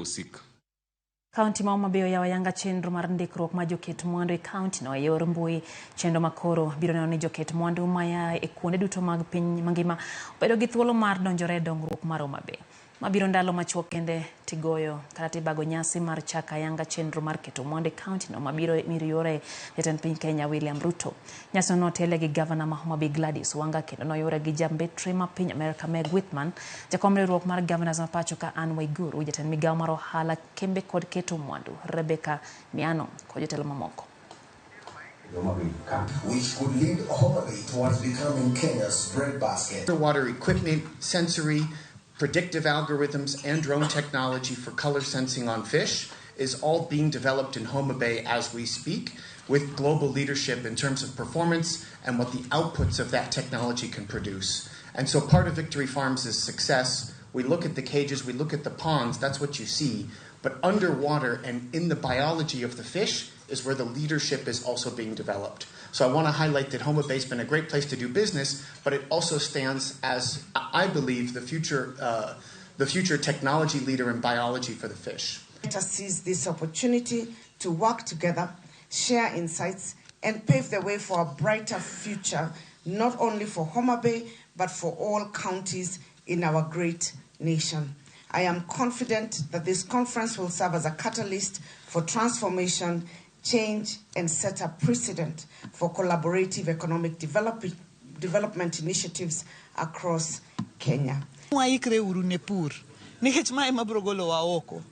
inahusika. Kaunti ma Homa Bay oyawo ayanga chenro mar ndikruok mar joket mwandu e kaunti no e yor mbui. Chenro makoro biro neno ni joket mwandu maya e kuonde duto mag piny mangima obedo gi thuolo mar donjore e dongruok mar Homa Bay. Mabiro ndalo machuok kende tigoyo kata tibago nyasi mar chako ayanga chenro mar keto mwandu e kaunti no mabiro yore jatend piny Kenya William Ruto. Nyasino notele gi gavana ma Homa Bay Gladys Wanga kendo noyuore gi jambetre ma piny Amerka Meg Whitman, jakom riwruok mar governors ma pacho ka Anne Waiguru, jatend migawo mar ohala kembe kod keto mwandu Rebecca Miano kod jotelo mamoko. Which could lead Homa Bay towards becoming Kenya's breadbasket. Underwater equipment, sensory, predictive algorithms, and drone technology for color sensing on fish is all being developed in Homa Bay as we speak, with global leadership in terms of performance and what the outputs of that technology can produce. And so part of Victory Farms' success, we look at the cages, we look at the ponds, that's what you see. But underwater and in the biology of the fish is where the leadership is also being developed. So I want to highlight that Homa Bay's been a great place to do business, but it also stands as, I believe, the future technology leader in biology for the fish. Let us seize this opportunity to work together, share insights, and pave the way for a brighter future, not only for Homa Bay, but for all counties in our great nation. I am confident that this conference will serve as a catalyst for transformation, change, and set a precedent for collaborative economic development initiatives across Kenya. Waikre uru ne pur nikech mae ema biro golowa oko.